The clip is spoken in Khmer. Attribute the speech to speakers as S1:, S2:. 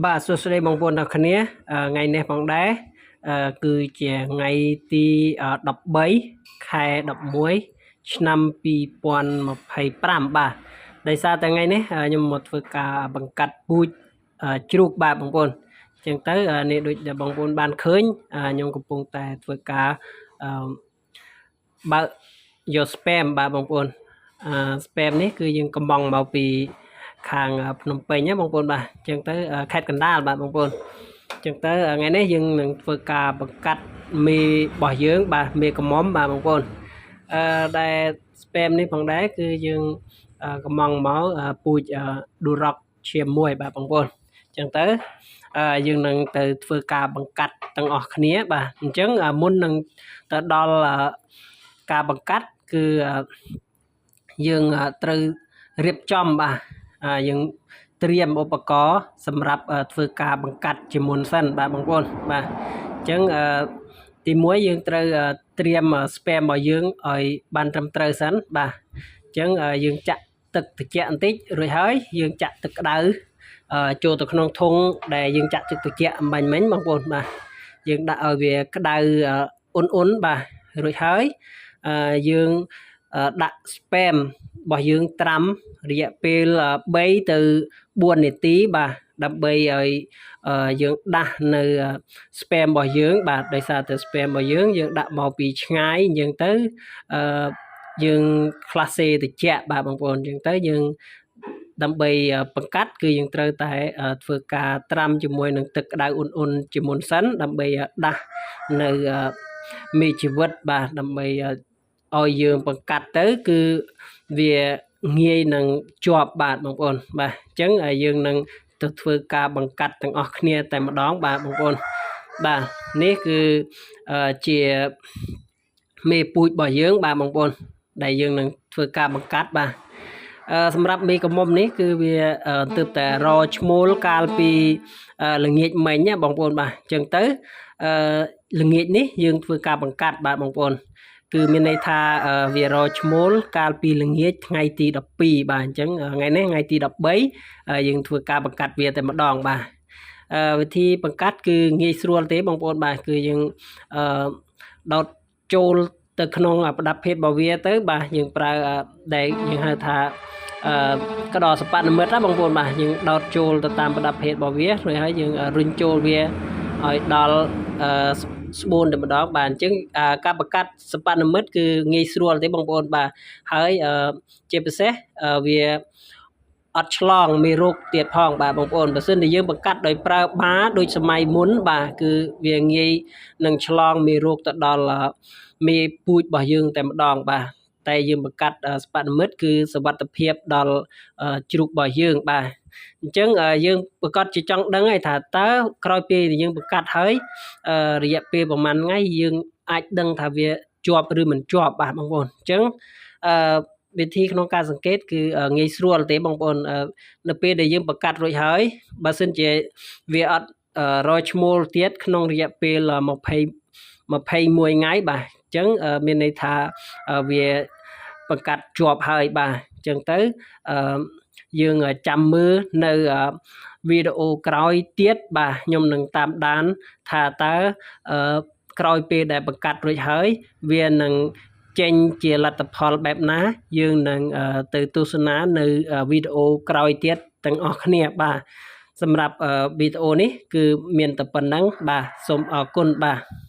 S1: បាទសួស្តីបងប្អូនទាំងគ្នាថ្ងៃនេះផងដែរគឺជាថ្ងៃទី13ខែ11ឆ្នាំ2025បាទដោយសារតែថ្ងៃនេះខ្ញុំមកធ្វើការបង្កាត់ពូជជ្រូកបាទបងប្អូនអញ្ចឹងទៅនេះដូចដែលបងប្អូនបានឃើញខ្ញុំកំពុងតែធ្វើការបើកយក sperm បាទបងប្អូន sperm នេះគឺយើងកំងមកពីខាងភ្នំពេញណាបងប្អូនបាទអញ្ចឹងទៅខេត្តកណ្ដាលបាទបងប្អូនអញ្ចឹងទៅថ្ងៃនេះយើងនឹងធ្វើការបង្កាត់មេរបស់យើងបាទមេកំមុំបាទបងប្អូនដែល sperm នេះផងដែរគឺយើងកំងមកពូជ Duroc ឈាមមួយបាទបងប្អូនអញ្ចឹងទៅយើងនឹងទៅធ្វើការបង្កាត់ទាំងអស់គ្នាបាទអញ្ចឹងមុននឹងទៅដល់ការបង្កាត់គឺយើងត្រូវរៀបចំបាទយើងត្រៀមឧបករណ៍សម្រាប់ធ្វើការបង្កាត់ជាមុនសិនបាទបងប្អូនបាទអញ្ចឹងទី1យើងត្រូវត្រៀម sperm របស់យើងឲ្យបានត្រឹមត្រូវសិនបាទអញ្ចឹងយើងចាក់ទឹកត្រជាក់បន្តិចរួចហើយយើងចាក់ទឹកក្តៅចូលទៅក្នុងធុងដែលយើងចាក់ទឹកត្រជាក់អំបញ្ញមិញបងប្អូនបាទយើងដាក់ឲ្យវាក្តៅអ៊ុនៗបាទរួចហើយយើងដាក់ sperm របស់យើងត្រាំរយៈពេល3ទៅ4នាទីបាទដើម្បីឲ្យយើងដាស់នៅ sperm របស់យើងបាទដោយសារតែ sperm របស់យើងយើងដាក់មកពីឆ្ងាយអញ្ចឹងទៅយើងខ្លះសេតិចបាទបងប្អូនអញ្ចឹងទៅយើងដើម្បីបង្កាត់គឺយើងត្រូវតែធ្វើការត្រាំជាមួយនឹងទឹកក្តៅអ៊ុនៗជាមុនសិនដើម្បីដាស់នៅមេជីវិតបាទដើម្បីឲ្យយើងបង្កាត់ទៅគឺវាងាយនឹងជាប់បាទបងប្អូនបាទអញ្ចឹងយើងនឹងទៅធ្វើការបង្កាត់ទាំងអស់គ្នាតែម្ដងបាទបងប្អូនបាទនេះគឺជាមេពូជរបស់យើងបាទបងប្អូនដែលយើងនឹងធ្វើការបង្កាត់បាទសម្រាប់មេកមុំនេះគឺវាទើបតែរឈ្មោលកាលពីល្ងាចមិញណាបងប្អូនបាទអញ្ចឹងទៅល្ងាចនេះយើងធ្វើការបង្កាត់បាទបងប្អូនគឺមានន័យថាវារឈ្មោលកាលពីល្ងាចថ្ងៃទី12បាទអញ្ចឹងថ្ងៃនេះថ្ងៃទី13យើងធ្វើការបង្កាត់វាតែម្ដងបាទវិធីបង្កាត់គឺងាយស្រួលទេបងប្អូនបាទគឺយើងដោតចូលទៅក្នុងប្រដាប់ភេទរបស់វាទៅបាទយើងប្រើដែលយើងហៅថាក្តោសបនិមិត្តណាបងប្អូនបាទយើងដោតចូលទៅតាមប្រដាប់ភេទរបស់វារួចហើយយើងរុញចូលវាឲ្យដល់ស្បួនតែម្ដងបាទអញ្ចឹងការបង្កាត់សបនិមិត្តគឺងាយស្រួលទេបងប្អូនបាទហើយជាពិសេសវាអត់ឆ្លងមេរោគទៀតផងបាទបងប្អូនបើសិនជាយើងបង្កាត់ដោយប្រើបាដូចសម័យមុនបាទគឺវាងាយនឹងឆ្លងមេរោគទៅដល់មេពូជរបស់យើងតែម្ដងបាទតែយើងបង្កាត់សបនិមិត្តគឺសុវត្ថិភាពដល់ជ្រូករបស់យើងបាទអញ្ចឹងយើងប្រកាសជាចង់ដឹងហើយថាតើក្រោយពេលដែលយើងបង្កាត់ហើយរយៈពេលប្រហែលថ្ងៃយើងអាចដឹងថាវាជាប់ឬមិនជាប់បាទបងប្អូនអញ្ចឹងអឺវិធីក្នុងការសង្កេតគឺងាយស្រួលទេបងប្អូននៅពេលដែលយើងបង្កាត់រួចហើយបើសិនជាវាអត់រយឈ្មោលទៀតក្នុងរយៈពេល20 21ថ្ងៃបាទអញ្ចឹងមានន័យថាវាបង្កាត់ជាប់ហើយបាទអញ្ចឹងទៅយើងចាំមើលនៅវីដេអូក្រោយទៀតបាទខ្ញុំនឹងតាមដានថាតើក្រោយពេលដែលបង្កាត់រួចហើយវានឹងចេញជាលទ្ធផលបែបណាយើងនឹងទៅទស្សនានៅវីដេអូក្រោយទៀតទាំងអស់គ្នាបាទសម្រាប់វីដេអូនេះគឺមានតែប៉ុណ្ណឹងបាទសូមអរគុណបាទ។